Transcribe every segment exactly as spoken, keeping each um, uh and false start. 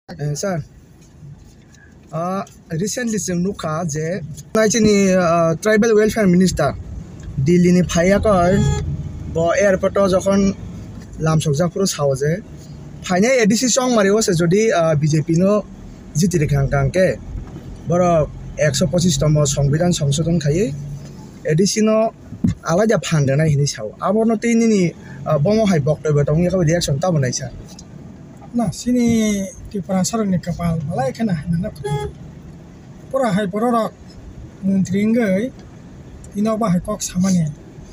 Eh, sir, ah, recently chwng nukha je nai chini, ah, Tribal Welfare Minister Delhi ni phaiya koi, bo airport o jokhon lamsokjak phuru sao je phainai A D C chongmari o se jodi, ah, B J P no jiti rikha hwnkha hwnkhe borok ekso pochis tomo Songbidan Songsodon khaiwi A D C no alaida phan rwnai hinwi sao. Abono tei nini, ah, bomo hai boktobyo tongwi reaction tamo naisa? Na, chini Tiprasarokni kwpal belai kheno hamya no kwrwi. Pura hai bororok montri wngwi tino bahai kok samani,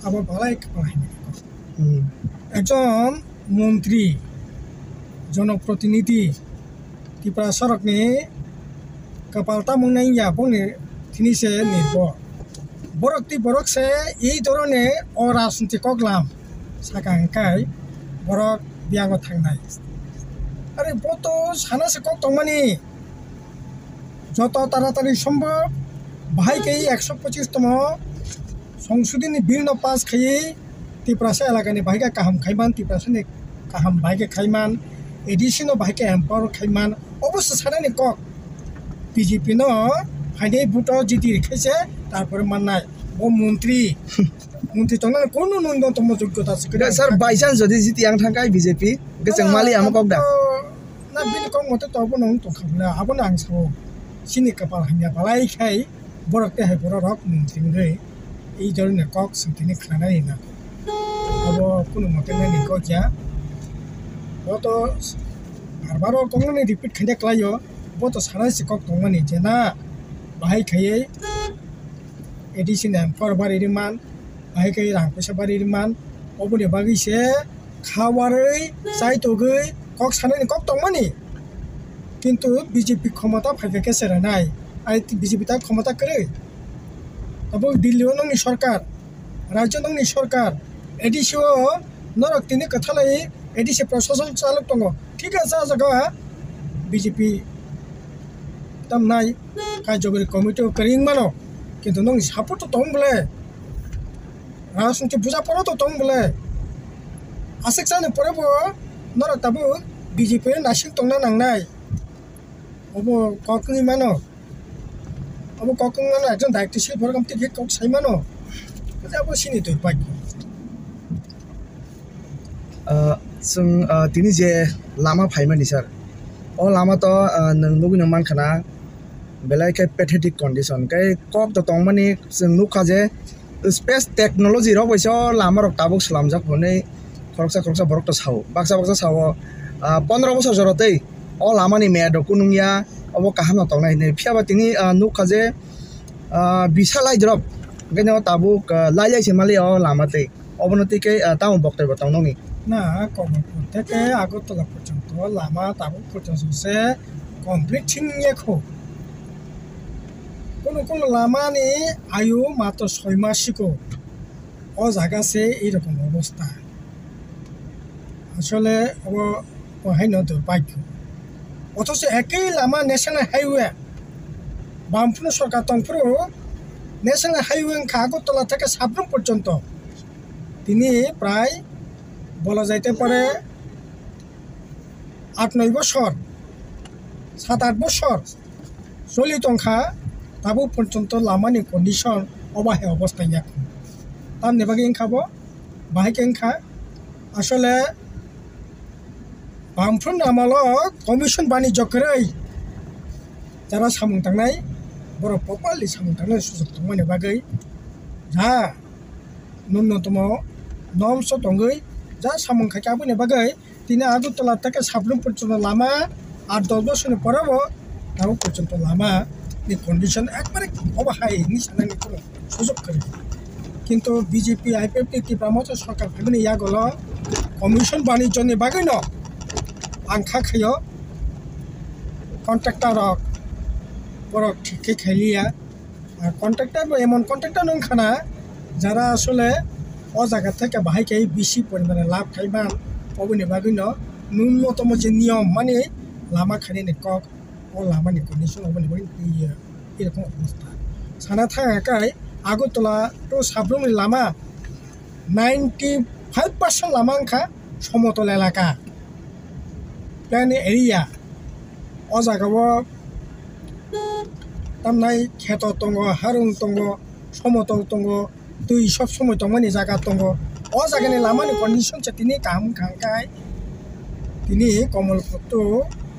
abo belai kwpal hamya ni kok. Hmm. Ekjon montri, jonoprotinidhi, Tiprasarokni kwpal tamo wngya boni thini se nirbhor. Borok tei borok se ei dhoroner o rajniti koklam saka hwnkhe borok biyango thangnai. Are bo to sana se kok tongmani, joto taratari sombhob bahai khe ekso pochis tomo songsodini bill no pass khaiwi Tiprasa elakani bahai khe kaham khaiman, Tiprasani kaham bahai khe khaiman, A D C no bahai khe empower khaiman, obo se sanani kok. B J P no phainai vote o jiti rikhe se tarpore mannai. Bo montri, montri tongnani kono nungno tongmo joggota se kwrwi. Sir, by chance jodi jiti yang thangkha B J P, hwnkhe chwng mali amo kok da? Na, bini kok mote to abono wng tongkha bwle, abono ang sao. Chini kwpal hamya belai khai borok tei hai bororok montri wngwi ei dhoroner kok swng tini khnanai na. Abo kunu mote nani kok ya. Bo to bar bar o koknani repeat khaina klaio. Bo to sana se kok tongmani je na bahai khaiwi A D C ni empower bari rwman, bahai khe rang puisa bari rwman, oboni bagwi se kha warwi, chai togwi kok sanani kok tongmani. Kintu B J P khomota phaikha khe se rwnai, ai B J P ta khomota kwrwi. Abo Delhi o nongni sorkar, rajyo nongni sorkar, A D C o norok tini kwthalai A D C prosason chalok tongo, thik ase, ah jaga B J P tamnai. Kaijakgwi committee o kwrwi wng mano, kintu nwng support to tong bwle, rajniti buja poro to tong bwle, aswk chani pore bo norok tabuk B J P o naising tongna nangnai, obo kok wngwi mano, obo kok wngwi mano, ekjon daitwshil borok amtwi khe kok sai mano, abo chini durbhagyo. Ah, chwng, ah, tini je lama phaimani sir, o lama to, ah, nwng nugwi no mankha na belai khe pathetic condition, khe kok to tongmani chwng nukha je space technology rok bai se o lama rok tabuk swlamjak hwnwi khoroksa khoroksa borok to sao, baksa baksa sao, ah, pondro bosor jora tei o lama ni meyad rok kunung ya, obo kaham no tongnai hinwi, phiya ba tini, ah, nukha je, ah, bisa lai drop, hwnkhe no tabuk, ah, lai lai se mali o lama tei. Obono twi khe, ah, tamo boktoi bo tong nokni? Na, Kamalpur theke Agartala porjonto lama tabuk porjonto se complete thing ya kho. Kono kono lama ni ayu matro soi mas siko. O jaga se ei rokom obostha. Asole obo haino durbhagyo. Othocho ekei lama National Highway, Bamphru sorkar tongphuru National Highway wngkha Agartala theke Sabrum porjonto. Tini prai bola jaite pare aat noi bosor, saat aat bosor choli tongkha, tabuk porjonto lamani condition obo hai obostha ya kho. Tamni bagwi wngkha bo, bahai khe wngkha asole Bamphru amolo commission banijyo kwrwi jara samung tangnai, borok properly samung tangnai sujuk tongmani bagwi ja nunnotomo norms o tongwi ja samung khaikha, aboni bagwi tini Agartala theke Sabrum porjonto lama aat dos bosorni pore bo tabuk porjonto lama ni condition ekbare obo hai hinwi sanani kheno sujok kwrwi. Kintu B J P, I P F T, Tipra Motha sorkar phaimani yagulo commission banijyoni bagwino ang kha khaio, contractor rok borok thik khe khailiya. Ar contractor bo emon contractor no wngkha na, jara asole o jaga theke bahai khe bisi porimane labh khai man, oboni bagwino nunnotomo je niyom mani lama khainani kok, o lamani condition oboni bagwi twiya, erokom obostha. Sana thang khe Agartala to Sabrumni lama ninety five percent lama wngkha somotol elaka, plain area. O jaga o tamnai kheto tongo, harung tongo, somotol tongo, twi sob somoi tongmani jaga tongo. O jagani lamani condition se tini kaham wngkha hwnkhe tini Komolpur to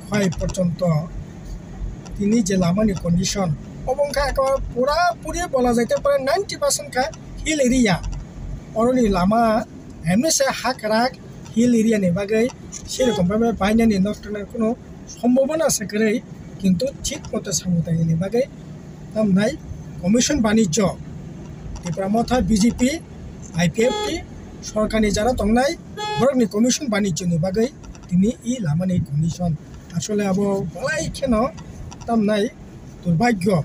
Khwai porjonto tini je lamani condition, obo wngkha ekheno pura puri bola jaite pore ninety percent kha hill area. Oroni lama emni se ha kwrak, hill area ni bagwi serokom bhabe bainani nosto nang kunu sombhabona se kwrwi, kintu thik moto samung tangini bagwi tamnai Commission Banijyo, Tipra Motha, B J P, I P F T, sorkarni jara tongnai borokni Commission Banijyoni bagwi tini i lamani condition. Asole abo belai kheno tamnai durbhagyo,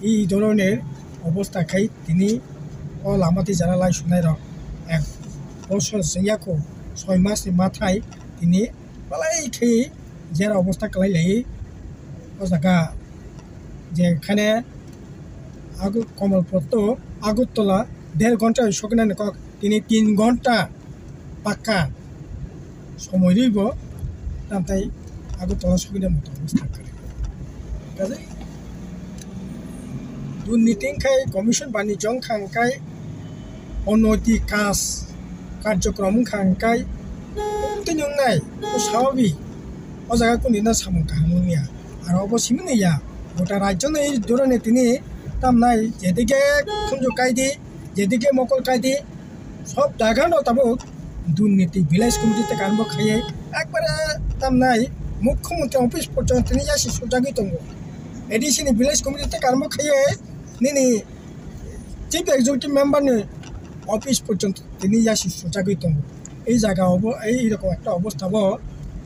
i dhoroner obosta khai tini o lama twi jara lai sunai rok ek bosor se yako soi mas ni mathai tini belai khe jera obosta kwlai lai o jaga, jekhane Agu-, Komolpur to Agartala der ghonta soknani kok, tini tin ghonta pakka somoi rwibo, tamtai Agartala soknani moto obosta kwrwi. Kaje durniti khai Commission Banijyo wngkha hwnkhe, onnoiti kaj karjokrom wngkha hwnkhe, tini wngnai, o sababi, o jaga kuni no samung kaham wngya. Aro obo simi ya, gota rajyo ni dorone tini tamnai, jedike khunju kaidi, jedike mokol kaidi, sob jaga no tabuk durniti, village committee te karmo khaiye, ekbare tamnai mukhyamantri office porjonto tini yasi sujagwi tongo. A D C ni village committee te karmo khaiye, nini chief executive member ni office porjonto tini yasi sujagwi tongo. Ei jaga obo, ei rokom ekta obosta bo,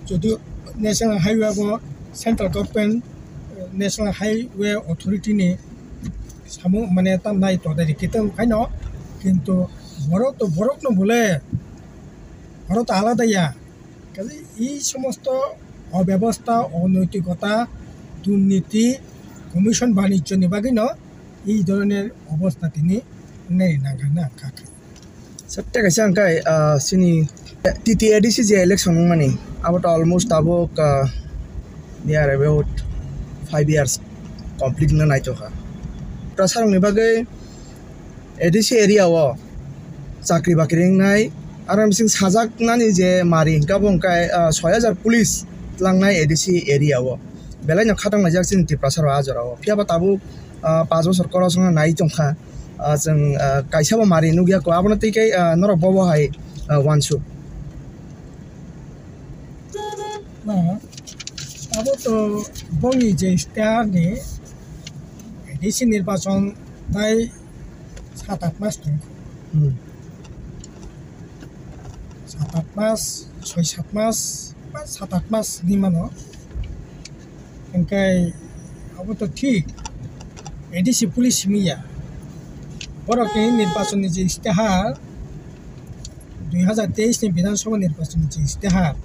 jodio national highway bo central government, national highway authority ni samung mane tamnai todai rikitong khaino, kintu borok to borok no bole, borok to alada ya. Kaje ei somosto obebostha, onaitikota, durniti, Commission Banijyo ni bagwi no ei dhoroner obosta tini wngnai nangkha na kha kha. Sir, tei kaisa hwnkhe, ah, chini T T A D C je election wngmani, abo to almost tabuk, ah, near about five years complete wngna naitokha. Tiprasarokni bagwi A D C area o chakri bakri wngnai, aro bising sajaknani je mari hwnkhe abo hwnkhe, ah, soi hajar police tlangnai A D C area o. Belai no khatang laijak chini Tiprasa rok a jora o. Phiya ba tabuk, ah, panch bosor koros wngna nai tongkha. Ah, chwng, ah, kaisa bo mari nukya kho. Abono twi khe, ah, norok bobo hai, ah, uansuk. Na, abo to bongni je state ni A D C nirbachon tai sat at mas tong. Hmm. Sat at mas, soi sat mas, ba sat at mas hinwi mano. Hwnkhe abo to thik, A D C police simi ya. Borokni nirbachonni je istihar, dui hajar teis ni Bidhan Sabha nirbachonni je istihar,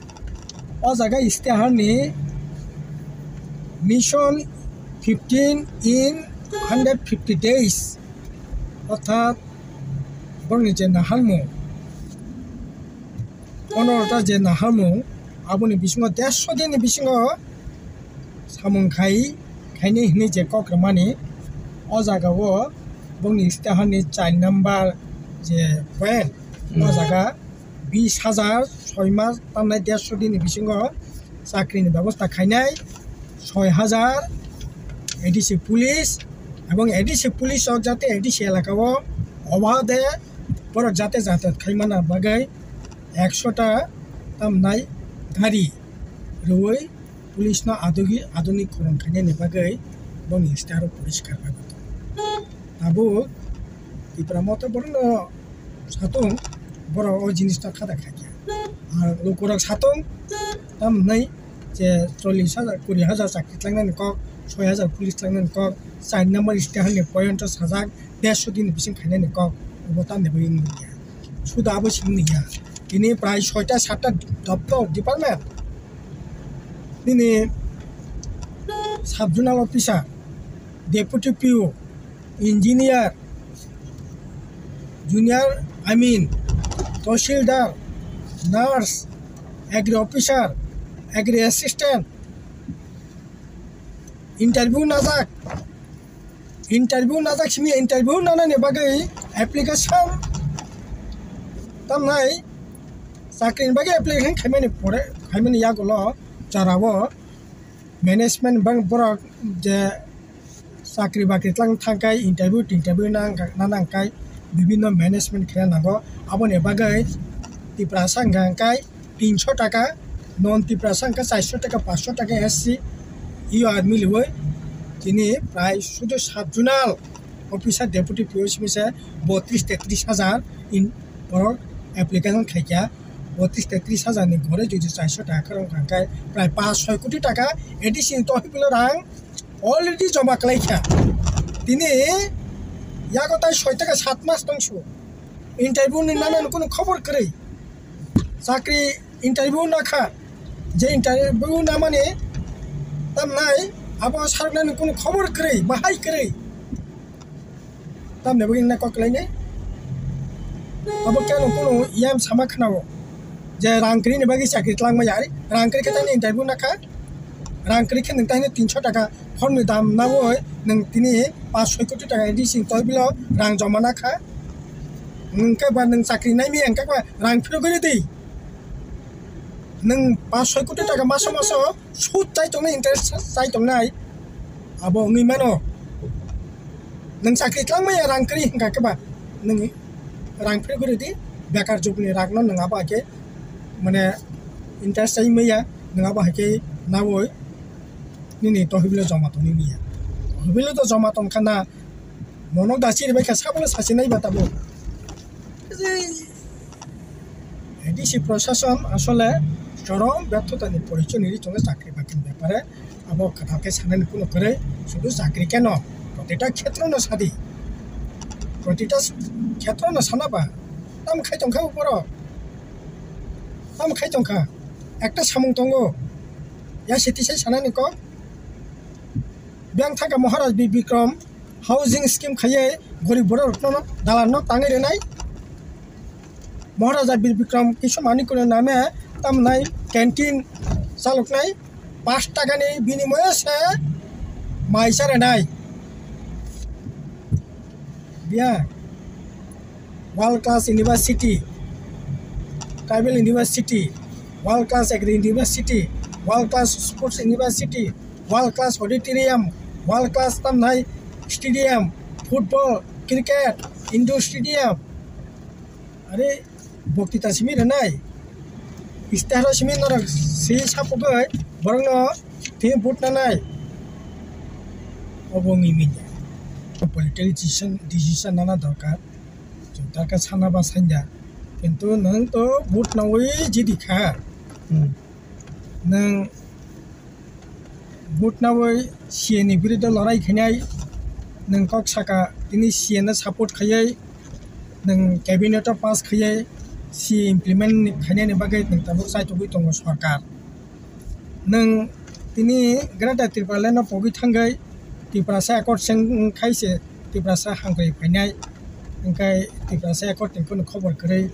o jaga istihar ni mission fifteen in hundred fifty days, orthat borokni je naharmung, ponorota je naharmung, aboni bisingo dersho din ni bisingo samung khai, khainai hinwi je kok rwmani, o jaga o bongni istihar ni char number je point, o Hmm. jaga bis hajar soi mas tamnai dersho din ni bisingo chakri ni bebosta khainai, soi hajar A D C police, ebong A D C police rok jate A D C elaka o oba de borok jate jate khai mana bagwi ekshota tamnai gari rwui police no adugi-, aduni khorang khainani bagwi boni star o poriskar bagwi tongo. Tabuk Tipra Motha borokno satung, borok o jinis no khada khaikha. Ar lukurok satung, tamhinai je chollish hajar, kuri hajar chakri tlangnani kok, soi hajar police tlangnani kok, char number star ni point o sajak, dersho din bising khainani kok, obo tamni bagwi wngya. Suda abo simi ya. Tini prai soita satta doptor department. Nini sub zonal officer, deputy P O, engineer, junior, I mean, tahsildar, nurse, agri officer, agri assistant, interview najak, interview najak simi interview nanani bagwi application tamnai chakrini bagwi application khaimani pore khaimani yagulo jorao management bang borok je chakri bakri tlang thangkai interview tinterview nang nang kai bibinno management khe nango. Aboni bagwi Tiprasa hwnkha kai tinso taka, non Tiprasa hwnkha chairso taka, panchso taka S C, io admi liwi tini prai sudu sub zonal officer deputy P O C misa botris tetris hajar in borok application khaikha. Botris tetris hajar ni gore jodi chairso taka khorang hwnkha kai prai panch soi koti taka A D C ni tohibilo rang already joma khlaikha. Tini yago tai soi taka sat mas tongsu. Interview ni nana kunu khobor kwrwi. Chakri interview nakha. Je interview namani tamnai abo sarnani kunu khobor kwrwi, bahai kwrwi. Tamni bagwi nang kok khlainai. Abo keno kunu yam sama khnao. Je rang kwrwini bagwi chakri tlangma yari. Rang kwrwi khe tani interview nakha. Rang kwrwi khe nwng tani tinso taka. Phone ni dam nawi nwng tini panch soi koti taka A D C ni tohibilo rang joma nakha. Nwng khe ba nwng chakri naimi ang khe ba rang phirogwi rwdi. Nwng panch soi koti taka maso maso sud chai tongnai, interest chai tongnai, abo wngwi mano. Nwng chakri tlangmaya rang kwrwi hwnkha khe ba nwng rang phirogwi rwdi, bekar jugni rangno nwng abo hai khe mane interest chai maya, nwng abo hai khe nawi nini tohibilo joma tongwi maya. Tohibilo to joma tongkha na, monok da chiribai kha sabono sasinai ba tabuk. A D C প্রশাসন আসলে চরম ব্যর্থতাni পরিচয় nini tongo chakri bakri ni bepare. Abo kwtal khe sanani kuno kwrwi, sudu chakri keno, protita khetrono sadi. Protita khetrono sana ba, tam khai tongkha borok. Tam khai tongkha. Ekta samung tongo. Ya siti sai sanani kok. Biyang thangkha Maharaj Bir Bikram housing scheme khaiwi gorib borok rokno dalan nok tangwi rwnai. Maharaja Bir Bikram Kishore Manikya ni name tamnai canteen chaloknai, panch takani binimoye se mai cha rwnai. Biya world class university, tribal university, world class agri university, world class sports university, world class auditorium, world class tamnai stadium, football, cricket, indoor stadium. Are boktita simi rwnai, istiharo simi norok si sapogwi borokno tini vote nanai. Obo wngwi manya. Political decision, decision nana dorkar. Chwng ta khe sana ba sanya. Kintu nwng to vote nawi jidi kha. Hmm. Nwng vote nawi C A ni biruddhe lorai khainai. Nwng kok saka tini C A no support khaiwi. Nwng cabinet o pass khaiwi C A implement khainani bagwi nwng tabuk chaitugwi tongo sorkar. Nwng tini Greater Tipraland no pogwi thangwi Tiprasa Accord seng khai se Tiprasa hamkrai phainai, hwnkhe Tiprasa Accord ni phano khobor kwrwi.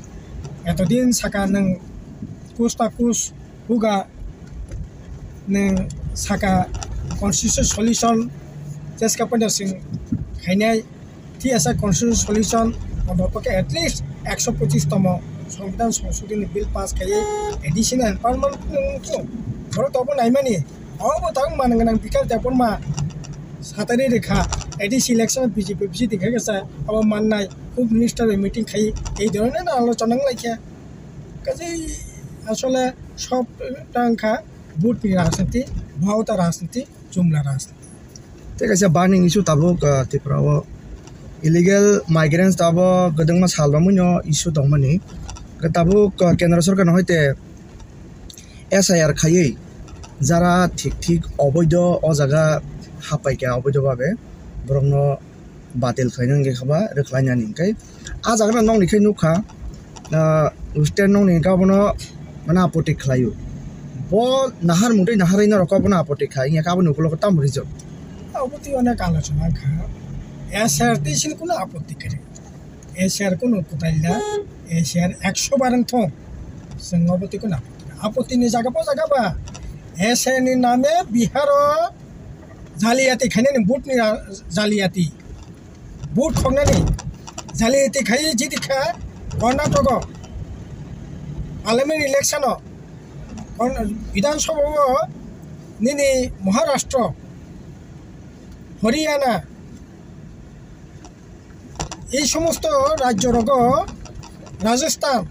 Etodin saka nwng kus ta kus huga nwng saka constitutional solution cheska poino swng khainai. T S R constitutional solution, obo khe at least ekso pochis tomo Songbidan Songsodhini bill pass khaiwi additional empowerment wngkhe. Borok tobo naimani, obo tang manang gwnang Bikash Debbarma satari rikha, A D C election B J P B J P khe kesa abo mannai, Home Minister bai meeting khai ei dhoroner alochona wnglaikha. Kaje asole sob tangkha vote ni rajniti, bhauta rajniti, jumla rajniti. Tei kaisa burning issue tabuk, ah, Tripura o illegal migrants tabuk kwbangma sal romwi no issue tongmani. Tabuk, ah, Kendra Sorkar no hoite S I R khaiwi jara thik thik oboido o jaga hapaikha oboido babe borokno batil khlaina hwnkhe khaba rwkhlainani hwnkhe. Ah jaga no nokni khe nukha, ah, western nokni hwnkhe abono mane apotti khlaio. Bo nahar mungtwi naharwi norok abono apotti kha, wngya khe aboni ukulogo tamo rijak. Obo twi onek alochona wngkha. S R T C ni kuno apotti kwrwi. S R kuno kwtal da, S R ekso bar wngthong. Chwng obo twi kuno apotti. Apotti ni jaga bo jaga ba. S R ni name Bihar o Jaliyati khainani, vote ni ra-, jaliyati. Vote khoknani jaliyati khaiwi jiti kha Karnataka parliament election o, Karna-, Bidhan Sabha o nini Maharashtra, Haryana, ei somosto rajyo rogo, Rajasthan,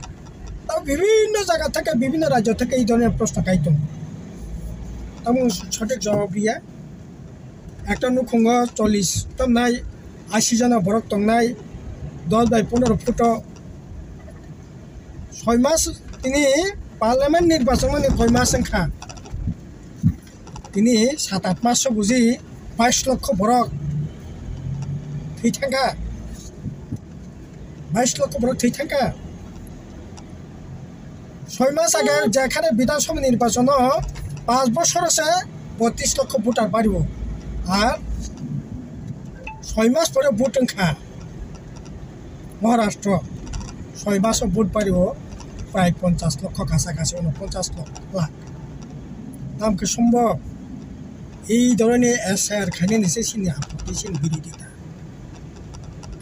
tamo bibhinno jaga theke, bibhinno rajyo theke ei dhoroner proshno khai tongo. Tamo sothik jawab riya. Ekta nukhungo chollish tongnai, ashi jona borok tongnai, dos bai pondro photo. Soi mas tini parliament nirbachon mani koi mas wngkha. Tini sat at mas buji bais lokho borok thwi thangkha. Bais lokho borok thwi thangkha. Soi mas age jekhane Bidhan Sabha nirbachon o panch bosor se botris lokho voter bario. Ar soi mas pore vote wngkha. Maharashtra soi maso vote bario prai ponchas lokho kasa kasi, uno ponchas lakh. Tam khe sombo ei dhoroner S I R khainani se sini apotti, sini birodita.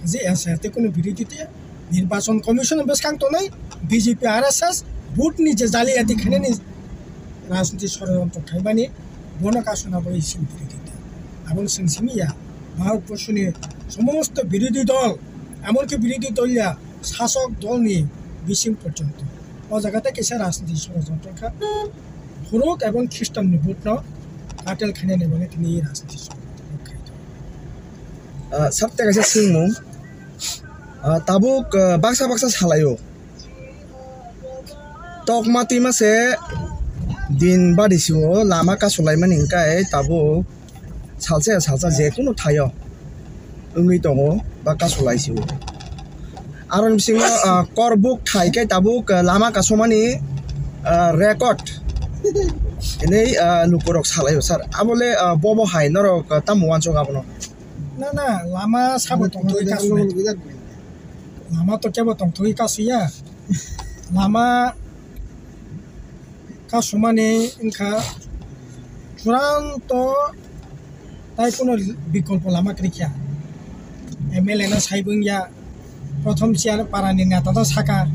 Je S I R te kuno birodita, nirbachon commission bwskang tongnai B J P R S S vote ni je jaliyati khainani rajniti sorojontro khaimani, bono kasuna bagwi sini birodita. Aboni seng simi ya, Bharat borsoni somosto birodhi dol, emonki birodhi dol ya, sasok dolni bising porjonto o jaga tei kisa rajniti sorojontro kha. Phuruk ebong Khristan ni vote no katel khainani bagwi tini rajniti sorojontro khai tongo. Ah, sabte kaisa swngmung. Ah, tabuk, ah, baksa baksa salaio. Tokma twima se din badi sio lama kasulaimani hwnkhe tabuk salsa ya salsa je kunu thaio wngwi tongo ba kasulai sio. Aroni bisingo, ah, korbuk thai khe tabuk, ah, lama kasumani, ah, record hinwi, ah, lukurok salaio sir. Abole, ah, bobo hai norok, ah, tamo uansuk abono? Na, na, lama sabo tongthogwi kasunai. Lama to kebo tongthogwi kasuya. Lama kasumani wngkha churanto, tai kuno bikolpo lama kwrwikha. M L A no saibo wngya, prothom chair parani neta no saka,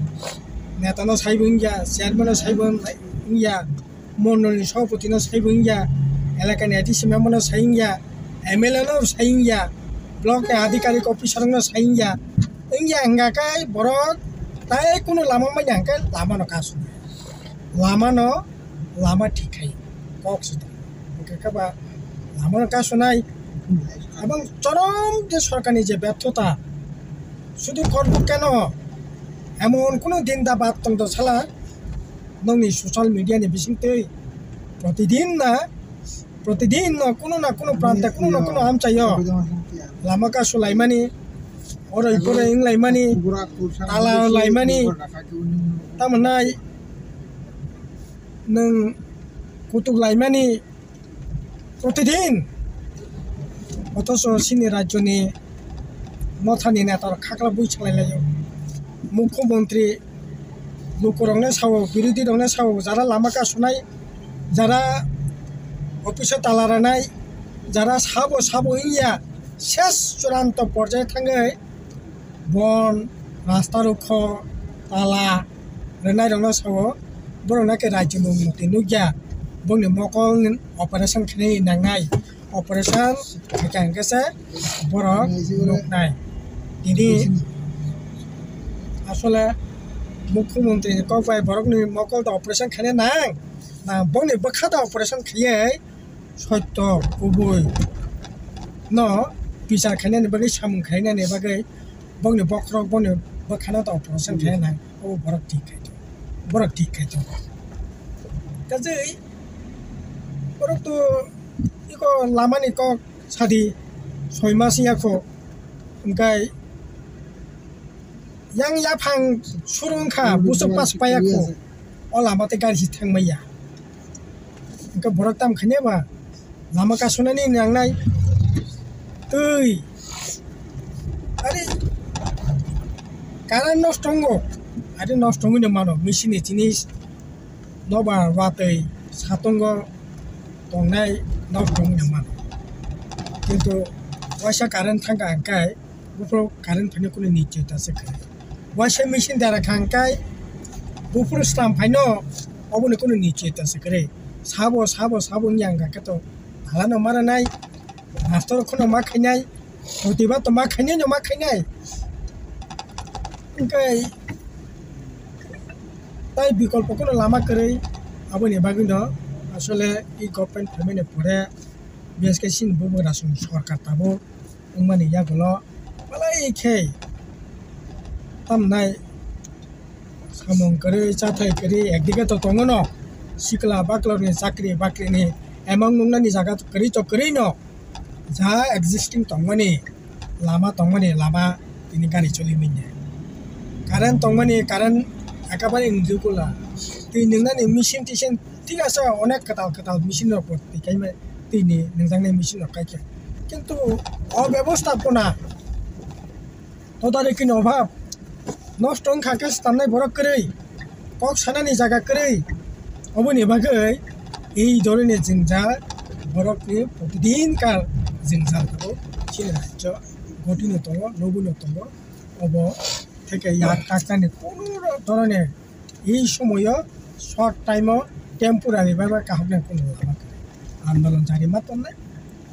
neta no saibo wngya, chairman no saibo wngya, mondol ni sabhapati no saibo wngya, elaka ni A D C member no sai wngya, M L A no sai wngya, block ni adhikarik officer no sai wngya, wngya hwnkha khe borok tai kuno lama manya hwnkhe lama no kasunai. Lama no, lama thik khai kok se tong. Hwnkhe khe ba lama no kasunai. Abang chorom je sorkar ni je berthota, sudu korbuk keno emon kuno din da bad tong do sala, nongni social media ni bising twi protidin na, protidin no kuno na kuno prante kuno na kuno amchaio lama kasulaimani, oroi poroi wnglaimani, tala laimani, tamo nai nwng kutuk laimani protidin. Othocho chini rajyoni mothani netarok khakla bui salai laio. Mukhyamantri lukurokno sao, birodhirokno sao, jara lama kasunai, jara office o tala rwnai, jara sabo sabo wngya, ses churanto porjai thangwi bon, rasta rokho, tala rwnairokno sao, borok nake rajyoni unnoti nukya, bongni mokol operation khainai nangnai. Operation khaikha hwnkhe se borok nuknai. Tini asole mukhyamantri ni kok bai borokni mokol da operation khaina nang, na bongni bwkha da operation khaiwi soito kubui no bichar khainani bagwi, samung khainani bagwi, bongni bokhorok bongni bwkhano da operation khaina nang, obo borok thik khai tongo, borok thik khai tongo. Kajwi borok to iko lamani kok sadi soi mas ya kho, hwnkhe yang yaphang suru wngkha, buswk pas paiya kho, o lama tei gari se thangmaiya. Hwnkhe borok tamo khainai ba lama kasunani nangnai twi, ari current nosto wngo, ari nosto wngwi no mano, machine ni jinis. Nobar watwi satungo tongnai nok tongwi nangmano. Kintu waisa current thangkha hwnkhe buphuru current phaino kunu nicheta se kwrwi. Waisa machine dara kha hwnkhe buphuru slam phaino oboni kunu nicheta se kwrwi. Sabo, sabo, sabo wngya hwnkha khe to thalano maranai, master kheno ma khainai, protibad to ma khainai no ma khainai. Hwnkhe tai bikolpo kheno lama kwrwi, aboni bagwino asole e government phaimani pore B S K C ni bubagra chwng sorkar tabuk wngmani yagulo belai khe tamnai samung kwrwi, chathai kwrwi, ekdike to tongo no, sikla baklorni chakri bakrini emang nungnani jaga kwrwi to kwrwi no, ja existing tongmani lama, tongmani lama tini gari choli manya. Current tongmani current ekabare nirikula. Twi nungnani machine tising thik ase, onek kwtal kwtal machine rok bo twi kaima, twi ni nungjaknai machine rok kaikha. Kintu o bebostapona, todarikini obhab, nosto wngkha khe swtannai borok kwrwi, kok sanani jaga kwrwi, oboni bagwi ei dhoroner jwngjal borokni protidin kal jwngjal tongo. Chini rajyo gotino tongo, nogwino tongo, obo theke yak kaknani kunu dhoroner ei somoyo short time o temporary bai bai kaham nang kunu lama kwrwi. Andolon jari ma tongnai,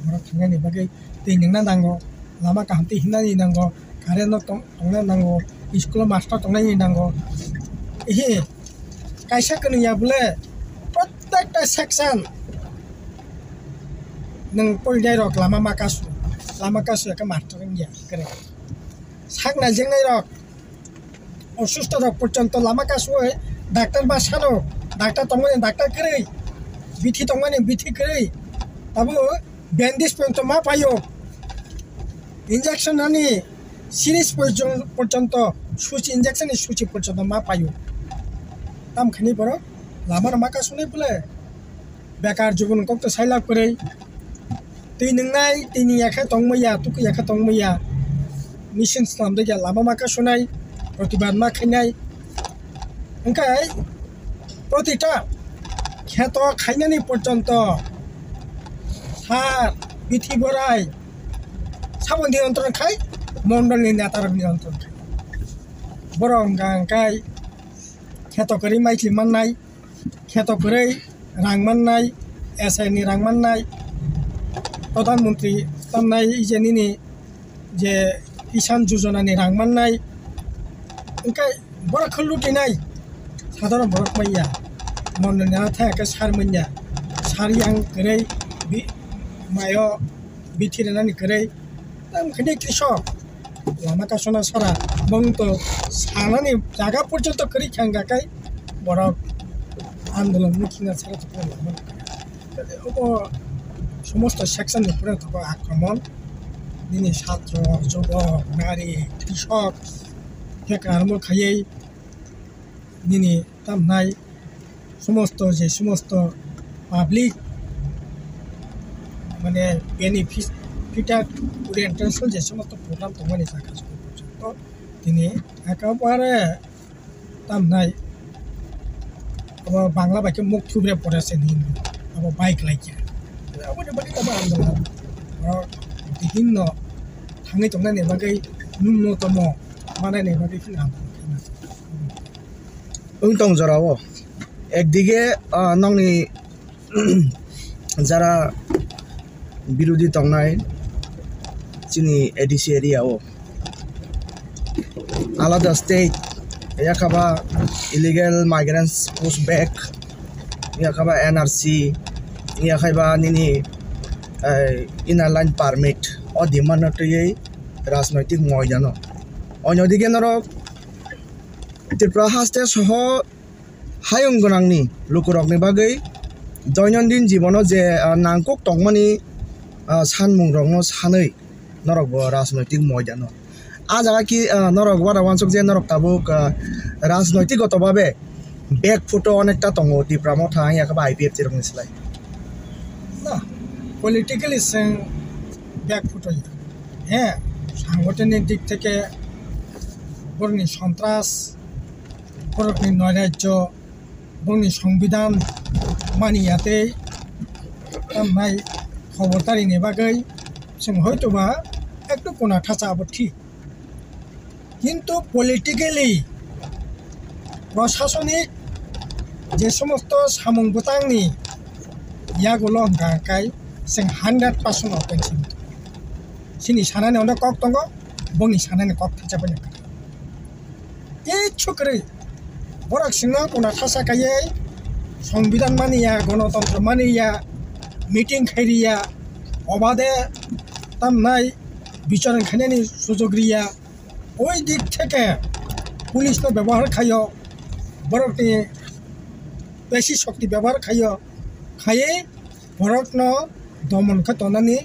borok thangnani bagwi twi nungna nango, lama kaham twi himnani nango, current no tong-, tongna nango, school o master tongnani nango. Ehe, kaisa kwnwi ya bole, protekta section nwng porinai rok lama ma kasu, lama kasu ya khe master wngya kwrwi. Sak naijaknai rok osusto rok porjonto lama kasui daktar ba sano, daktar tongmani daktar kwrwi, bithi tongmani bithi kwrwi, abo bandage porjonto ma paio, injection ani syringe porjon-, porjonto suchi, injection ni suchi porjonto ma paio. Tam khani borok lama no ma kasunai bole. Bekar jubun kok to sailak kwrwi. Twi nungnai, twi ni yakhe tongmaya, tuku yakhe tongmaya. Machine slam degya lama ma kasunai, protibad ma khainai. Hwnkhe protita kheto khainani porjonto sar, bithi borai, sabo niyontron khai, mondol ni neta rok niyontron khai. Borok hwnkha hwnkhe kheto kwrwi maisli mannai. Kheto kwrwi rang mannai, S I ni rang mannai, Pradhan Mantri tamnai je nini je Kisan Yojana ni rang mannai, hwnkhe borok khe lutinai, sadharon borok manya, mondol ni thaya khe sar manya, sar yang kwrwi bi-, mayo bithi rwnani kwrwi. Tam khani krisok lama kasuna sara bong to sanani jaga porjonto kwrwi kha wngkha khe borok andolon wngkha sara to lama obo somosto section ni pore to akromon nini satro, jubok, nari, krisok khe karmo khaiwi nini tamnai somosto je somosto public mane benefit, benefited orientation je somosto program tongmani jaga porjonto tini ekabare tamnai abo Bangla bai khe muk thubre pore se ni abo bike laikya. Aboni bagwi tamo andolon oro bibhinno thangwi tongnani bagwi nunno tomo manani bagwi kheno andolon khaima. Wng tong jorao. Ekdige, ah, nokni jara birodhi tongnai chini A D C area o alada state, yakhaba illegal migrants push back, yakhaba N R C, yakhaiba nini, eh, inner line permit o demand no twiwi rajnoitik moidano. Onyodige norok Tripura haste soho hayung gwnangni lukurokni bagwi doinondin jibono je, ah, nangkuk tongmani, ah, sanmungrokno sanwi norokbo rajnoitik moidano. Ah jaga ki, ah, norok uanawansuk je norok tabuk, ah, rajnoitik goto babe bek photo onekta tongo Tipra Motha wngya khe ba I P F T rokni slai. Na, politically chwng bek photo ya. He, sangothonni dik theke borokni sontras, borokni noirajyo, borokni songbidhan maniya tei tamnai khobor tarini bagwi Chwng hoitoba ektu kuna thacha abo thik, kintu politically, prosasonik je somosto samung bwtangni yagulo hwnkha khe chwng hundred percent open simi. Chini sanani ono kok tongo, bongni sanani kok thacha phano kwrwi. Kichu kwrwi. Borok chwngno kuna thacha khaiwi, Songbidan maniya, gonotontro maniya, meeting khairiya, obade tamnai bicharon khainani sujog riya. Oi dik theke police no byabohar khaio, borokni pesi shokti byabohar khaio, khaiwi borokno domon khe tonani,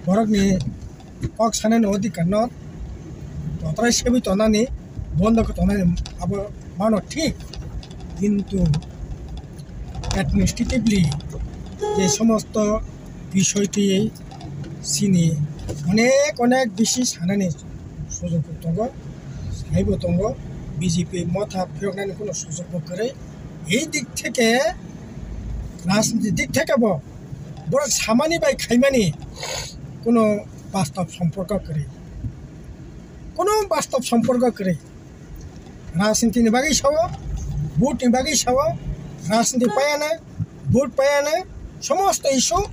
borokni kok sanani odhikar no totrai sebwi tonani, bondo khe tonani, abo mano thik, kintu administratively je somosto bisoi twi chini onek onek bisi sanani sujog tongo, saibo tongo, B J P motha phiyoknani kuno sujog bo kwrwi. Ei dik theke, rajniti dik theke bo borok samani bai khaimani kuno bastob somporko kwrwi, kuno bastob somporko kwrwi. Rajniti ni bagwi sao, vote ni bagwi sao, rajniti payana, vote payana, somosto issue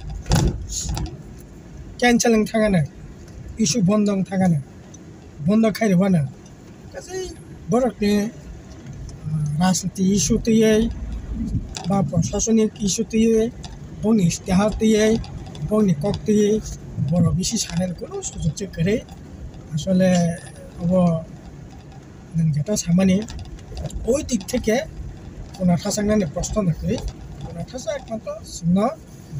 cancel wng thangana, issue bondo wng thangana, bondo khairwkana. Kaisa borokni, ah, rajniti issue twiwi ba prosasonik issue twiwi, bongni istihar twiwi, bongni kok twiwi, borok bisi sanani kuno sujog se kwrwi. Asole obo nwng jeta samani, oi dik theke kuna thachaknani proshno no kwrwi, kuna thachak ekmatro chwngno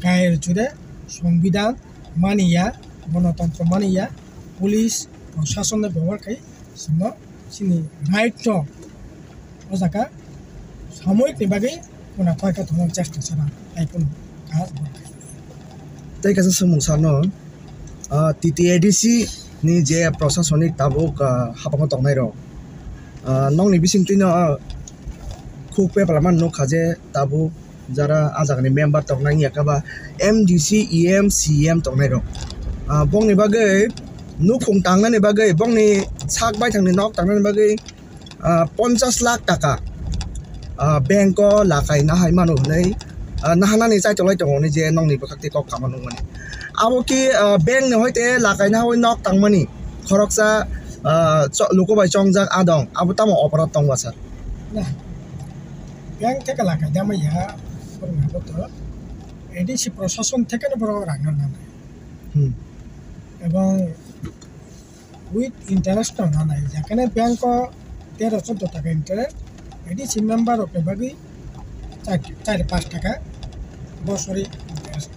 gair jure, Songbidan maniya, gonotontro maniya, police, proshasonno byabohar khai chwngno chini right no o jaga samoyikni bagwi kuna thoi khe thangna chesta chara, tai kunu kaha. Tei kaisa swngmung sakno, ah, T T A D C ni je prosasonik tabuk, ah, habango tongnai rok, ah, nokni bisingtwi no, ah, khuk pepla man nukha je tabuk jara ah jagani member tongnai wngya khe ba M D C, E M, C E M tongnai rok. Ah, bongni bagwi nukhung tangnani bagwi, bongni sak baithangni nok tangnani bagwi, ah, ponchas lakh taka, ah, bank o lakai nahai mano hwnwi, ah, nahanani chaitolai tongo hwnwi je nokni bwkhak twi kok kama nukmani. Abo khe, ah, bank ni hoite lakai nahawi nok tangmani khoroksa, ah, cho-, luku bai chongjak adong, abo tamo oporad tongba sir? Na, bank theke lakai da maya, borok to A D C prosason theke no borok rang no nanai. Hmm. Ebong with interest no nanai, jekhane bank o tero choddo taka interest, A D C member rok ni bagwi char, char pas taka bosori interest.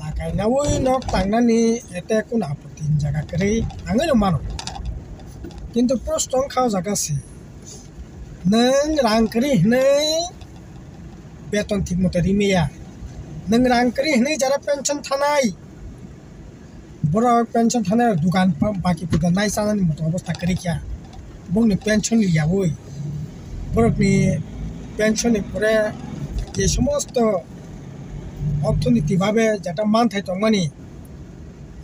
Lakai nawi nok tangnani ete kun apotti jaga kwrwi nangwi no mano, kintu proshno wngkha o jaga se, nwng rang kwrwi hwnwi beton thik moto rimaya, nwng rang kwrwi hwnwi jara pension thanai, borok pension thana dukan pa-, baki puda nai chanani moto obostha kwrwi kha. Bongni pension liyaui, borokni pension ni pore je somosto orthoniti babe jeta manthai tongmani,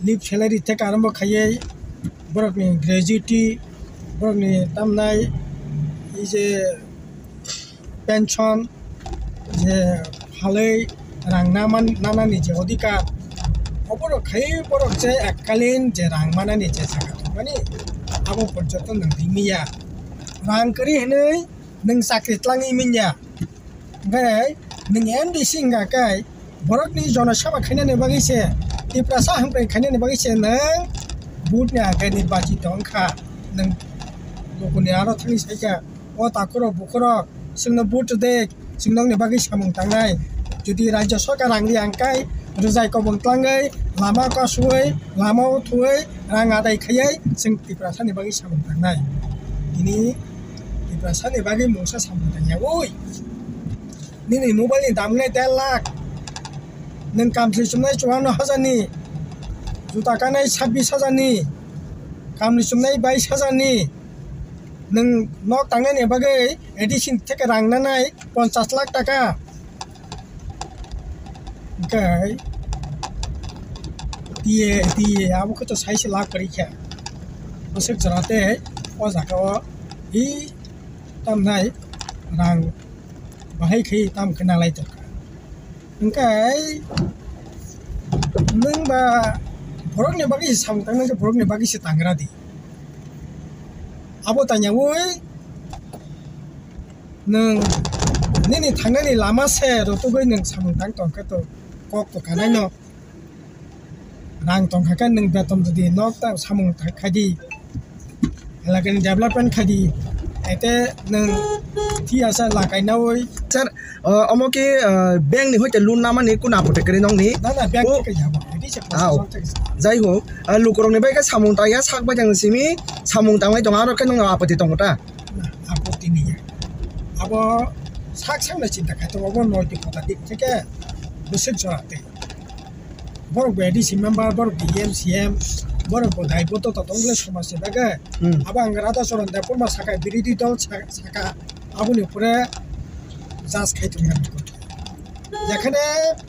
leave salary theke arombo khaiwi borokni gratuity, borokni tamnai ei je pension, je phalwi rang naman-, nanani je odhikar, oborok khai borok je ekkalin je rang manani je jaga tongmani, abo porjonto nwng rimya. Rang kwrwi hwnwi nwng chakri tlangwi manya. Hwnkhe nwng M D C wngkha khe borokni jonosabha khainani bagwi se, Tiprasa hamkrai khainani bagwi se nwng vote ni agani bachi tongkha. Nwng lukuni aro thangwi saikha, "O takhurok bukhurok, chwngno vote de, chwng nokni bagwi samung tangnai." Jodi Rajya Sarkar rang ri ang khe, rwjai kobong tlangwi, lama kasui, lama o thuwi, rang adai khaiwi, chwng Tiprasani bagwi samung tangnai. Tini Tiprasani bagwi mungsa samung tangya, oi. Nini mobile ni dam wngkha der lakh, nwng kamchwlwi chumnai chuanno hajar ni, juta kanai sabbish hajar ni, kamchwlwi chumnai bais hajar ni, nwng nok tangnani bagwi A D C theke rang nanai ponchas lakh taka. Hwnkhe T A, T A, abo khe to sai se lak kwrwi khe. Bwswk jora tei o jaga o hi tam nai rang bahai khe tam khe nalai tongkha. Hwnkhe nwng ba borokni bagwi se samung tangnai khe borokni bagwi se tangra di. Abo tangyaui nwng nini thangnani lama se rwtugwi nwng samung tang tongkhe to kok to kanaino. Rang tongkha khe nwng beton rwdi, nok ta samung ta khaidi, elakani development khaidi, ete nwng thiyasa lakai naui. Sir, uh, omo khe, uh, bank ni hoite loan namani kuna apothe kwrwi nongni? Na, na, bank o, theke yabo. Adi se ah, process theke. Jai ho, uh, lukurokni bai khe samung tangya sak bai tang simi samung tanglai tongo, aro khe nwng apothe tongo ta? Na, apothe niya. Abo sak sak na chinta khai tongo, abo noi ti kota dik theke bwswk jora tei. Borok bo A D C member, borok bo M C M, borok bo dai boto to tong le somaj ni bagwi. Hmm. Abo ang Radha Charan Debbarma saka, birodhi dol sa-, saka, aboni pore jas khai tong. Jekhane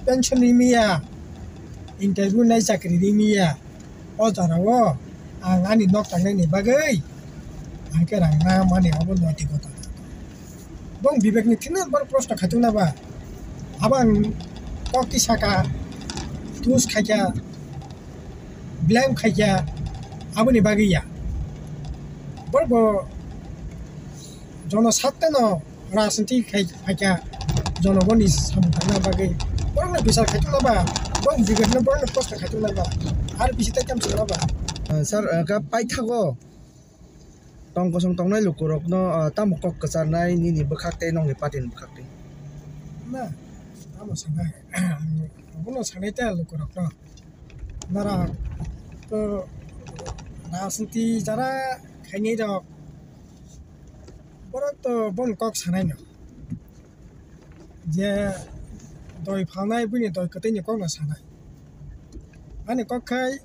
pension ri miya, interview nai chakri ri miya, o jora o ang ani nok tangnai ni bagwi ang khe rang na mani abo noi ti kota. Bong Bibek ni thini bor proshno khatung na ba? Abang kok ti saka, tus khaikha, blame khaikha, aboni bagwi ya. Bor bo jono satte no rajniti khai, khaikha, jono boni samung thangna bagwi. Borokno bichar khatung na ba? Bong Bibek no borokno proshno khatung na ba? Ar bisi ta kam sung na ba? Sir, uh, ka paithago tong kosong tongnai lukurokno, ah, tamo kok kwcharnai nini bwkhak tei nokni party ni bwkhak tei? Na, tamo sanai. Ang bono sanai ta lukurokno. Norok to rajniti jara khainai rok, borok to bono kok sanai no. Je doi phalnai, buini doi kwtwi ni kok no sanai. Ani kok khai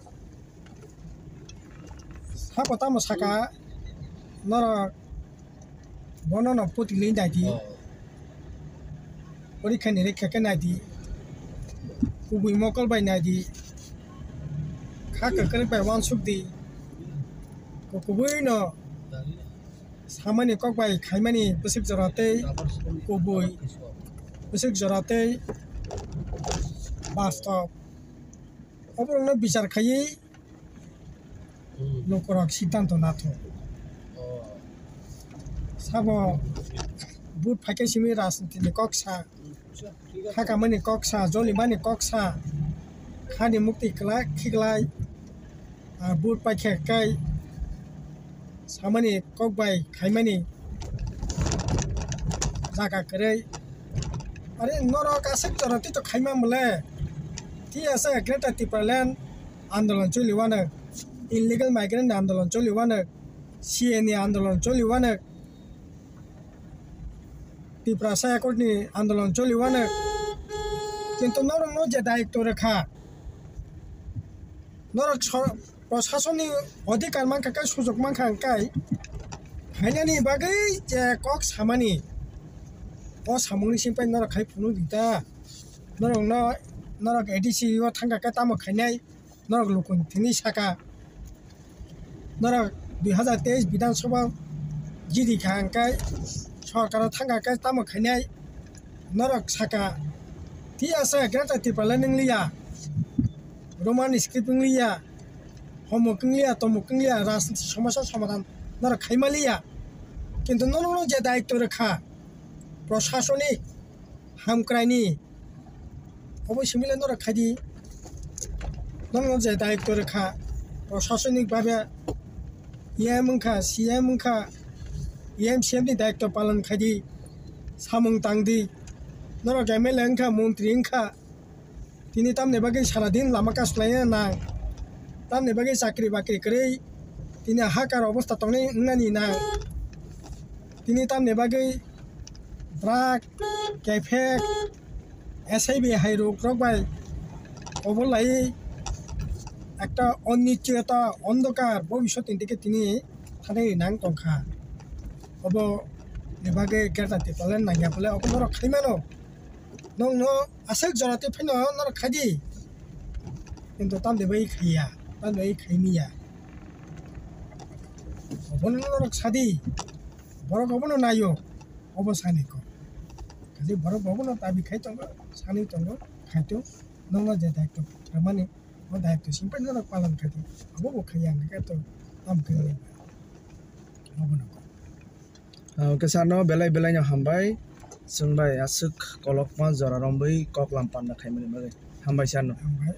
Sabo tamo saka, norok bono no poti le nai di. Oh. Porikha ni rekha khe nai di. Kubui mokol bai nai di. Kha kwkrwi bai uansuk di. Kubui no samani kok bai khaimani bwswk jora tei kubui bwswk jora tei bastob. Oborokno bichar khaiwi Hmm. Lukurok siddhanto nathok. Oh. Sabo vote phaikhe simi rajniti ni kok sa, hakamani kok sa, jolimani kok sa, khani mukti kwlai khiklai, ah, vote paikhe kai samani kok bai khaimani jaga kwrwi. Are norok aswk jora tito khaima mole. T S A Greater Tipraland andolon choli wanok, illegal migrant ni andolon choli wanok, C A ni andolon choli wanok, Tiprasa Accord ni andolon choli wanok. Kintu norokno je dayitto rwkha, norok so-, prosasonni odhikar mankha khe, sujok mankha hwnkhe, phainani bagwi je kok samani, o samungni simi pai norok khai phunuk di ta. Norokno, norok A D C o thangkha khe tamo khainai, norok lukuni thini saka. Norok dui hazar teis Bidhan Sabha jidi kha hwnkhe sorkaro thangkha khe tamo khainai, norok saka. Thik ase, Greater Tipraland wng liya, Roman script wng liya, homok wng liya, tomok wng liya, rajniti somosa somadhan norok khaima liya. Kintu norokno je dayitto rwkha, proshasonik hamkraini, obo simi le norok khai di. Norokno je dayitto rwkha, proshasonik babe E M wngkha, C M wngkha, E M C M ni dayitto palon khai di, samung tang di. Norok M L A wngkha, montri wngkha, tini tamni bagwi sara din lama kasu khlaina nang, tamni bagwi chakri bakri kwrwi, tini hakar obostha tongnai wngnani nang, tini tamni bagwi drug, kephek, S I V hai rok rok bai kobor lai ekta onichchiyota, ondokar bobiswt ni dike tini thanai nang tongkha. Obo ni bagwi Greater Tipraland nangya bole obo norok khai mano. Nongno aswk jora twi phano norok khai di. Kintu tamde bai khaiya, tamde bai khaimiya. Obono norok sadi, borok obono naio, obo sani kok. Kaje borok obono dabi khai tongo, sani tongo, khai tong, nono je daityo rwmani, o daityo simpai norok palan khai di, abo bo khaiya, hingkhe to tam khai. Obono kok. Ah, okay, sir no belai belai no hambai. Chwng bai aswk kolokma jora romwi koklam panda khaimani bagwi. Hambai sir no. Hambai.